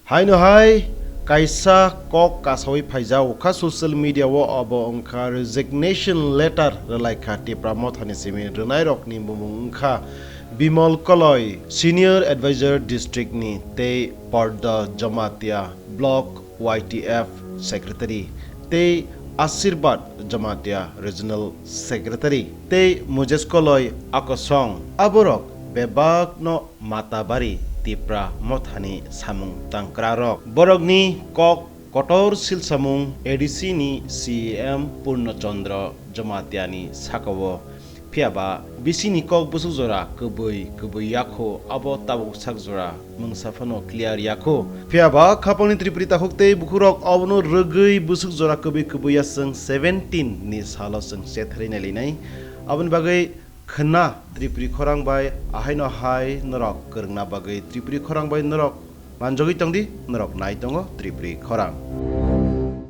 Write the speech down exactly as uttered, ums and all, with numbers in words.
Haino hai kaisa kok kasawi phaijak kha social media o, abo wngkha resignation letter rwlaikha Tipra Mothani simi rwnairokni bumung wngkha Bimal Koloi, Senior Advisor District ni, tei Parda Jamatia, Block Y T F Secretary, tei Ashirbad Jamatia, Regional Secretary, tei Mujes Koloi, Akosong. Aborok bebakno Matabari Tipra Mothani samung tangkrarok. Borokni kok kotor silsamung A D C ni C E M Purno Chandra Jamatia ni sakao. Phiya ba bisingni kok bwswk jora kwbwi kwbwi ya kho, abo tabuk sak jora mungsa phano clear ya kho. Phiya ba khapangni Tripuri takhuk tei bukhukrok obono rwgwi bwswk jora kwbwi kwbwi ya chwng seventeen ni salo chwng chetharwi nailainai. Aboni bagwi khwna Tripuri khorang bai ahaino hai norok kwrwngna bagwi Tripuri khorang bai norok manjagwi tongdi, norok nai tongo Tripuri khorang.